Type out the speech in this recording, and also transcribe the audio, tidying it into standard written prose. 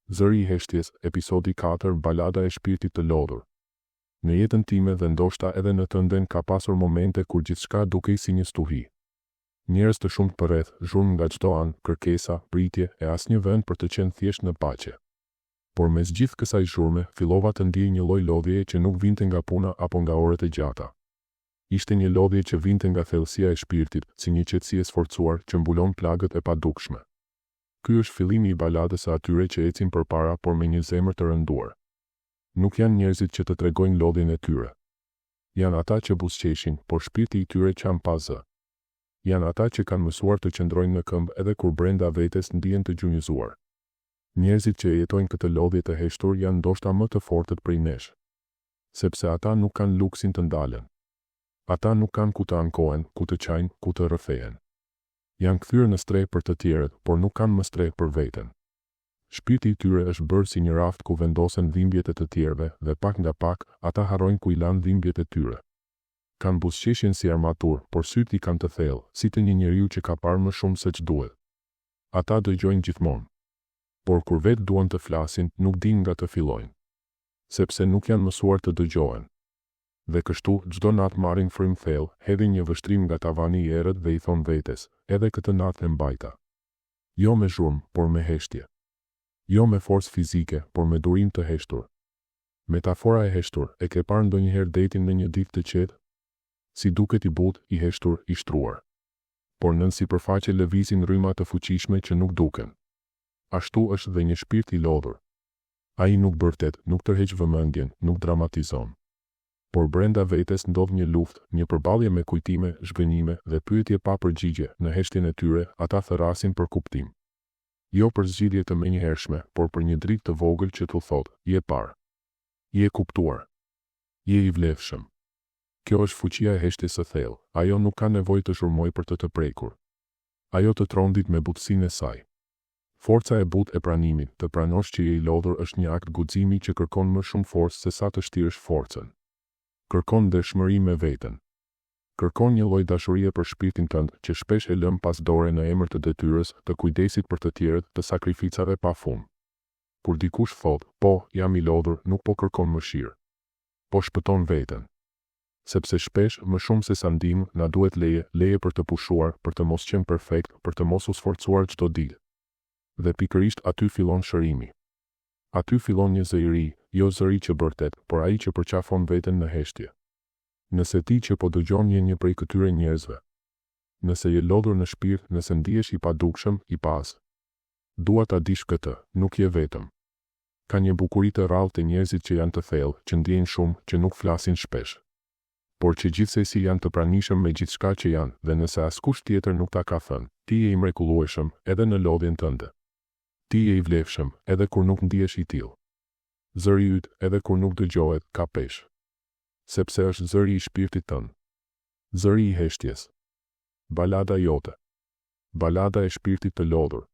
Zëri i heshtjes, episodi 4, Balada e shpirtit të lodhur. Në jetën time dhe ndoshta edhe në tënden ka pasur momente kur gjithçka dukej si një stuhi. Njerëz të shumtë përreth, zhurmë nga çdo anë, kërkesa, pritje, e asnjë vend për të qenë thjesht në paqe. Por mes gjithë kësaj zhurme, fillova të ndiej një lloj lodhjeje që nuk vinte nga puna apo nga orët e gjata. Ishte një lodhje që vinte nga thellësia e shpirtit, si një qetësi e sforcuar që mbulon plagët e padukshme. Ky është fillimi i baladës së atyre që ecin përpara por me një zemër të rënduar. Nuk janë njerëzit që të tregojnë lodhjen e tyre. Janë ata që buzëqeshin, por shpirti i tyre qan pa zë. Janë ata që kanë mësuar të qëndrojnë në këmbë edhe kur brenda vetes ndihen të gjunjëzuar. Njerëzit që e jetojnë këtë lodhje të heshtur janë ndoshta më të fortët prej nesh. Sepse ata nuk kanë luksin të ndalen. Ata nuk kanë ku të ankohen, ku të qajnë, ku të rrëfehen. Janë kthyer në strehë për të tjerët, por nuk kanë më strehë për veten. Shpirti i tyre është bërë si një raft ku vendosen dhimbjet e të tjerëve dhe pak nga pak, ata harrojnë ku i lanë dhimbjet e tyre. Kanë buzëqeshjen si armaturë, por sytë i kanë të thellë, si të një njeriu që ka parë më shumë seç duhet. Ata dëgjojnë gjithmonë. Por kur vetë duan të flasin, nuk dinë nga të fillojnë. Sepse nuk janë mësuar të dëgjohen. Dhe kështu, çdo natë marrin frymë thellë, hedhin një vështrim nga tavani i errët dhe i thonë vetes, edhe këtë natë e mbajta. Jo me zhurmë, por me heshtje. Jo me forcë fizike, por me durim të heshtur. Metafora e heshtur, e ke parë ndonjëherë detin në një ditë të qetë? Si duket i butë, i heshtur, i shtruar. Por nën sipërfaqe lëvizin rryma të fuqishme që nuk duken. Ashtu është dhe një shpirt i lodhur. Ai nuk bërtet, nuk tërheq vëmendjen, nuk dramatizon. Por brenda vetes ndodh një luftë, një përballje me kujtime, zhgënjime dhe pyetje pa përgjigje, në heshtjen e tyre, ata thërrasin për kuptim. Jo për zgjidhje të menjëhershme, por për një dritë të vogël që t'u thotë, je parë. Je kuptuar. Je i vlefshëm. Kjo është fuqia e heshtjes së thellë, ajo nuk ka nevojë të zhurmojë për të të prekur. Ajo të trondit me butësinë e saj. Forca e butë e pranimit, të pranosh që je i lodhur është një akt guximi që kërkon më shumë forcë se sa të shtirësh forcën. Kërkon ndershmëri me veten. Kërkon një lloj dashurie për shpirtin tënd, që shpesh e lëmë pas dore në emër të detyrës, të kujdesit për të tjerët, të sakrificave pa fund. Kur dikush thotë, po, jam i lodhur, nuk po kërkon mëshirë. Po shpëton veten. Sepse shpesh, më shumë se sa ndihmë, na duhet leje, leje për të pushuar, për të mos qenë perfekt, për të mos u sforcuar çdo ditë. Dhe pikërisht aty fillon shërimi. Aty fillon një zë i ri, jo zëri që bërtet, por ai që përqafon veten në heshtje. Nëse ti që po dëgjon je një prej këtyre njerëzve. Nëse je lodhur në shpirt, nëse ndihesh i padukshëm, i pazë. Dua ta dish këtë, nuk je vetëm. Ka një bukuri të rrallë te njerëzit që janë të thellë, që ndjejnë shumë, që nuk flasin shpesh. Por që gjithsesi janë të pranishëm me gjithçka që janë, dhe nëse askush tjetër nuk ta ka thënë, ti je i mrekullueshëm, edhe në lodhjen tënde. Ti je i vlefshëm, edhe kur nuk ndihesh i tillë. Zëri yt, edhe kur nuk dëgjohet, ka peshë. Sepse është zëri i shpirtit tënd. Zëri i heshtjes. Balada jote. Balada e shpirtit të lodhur.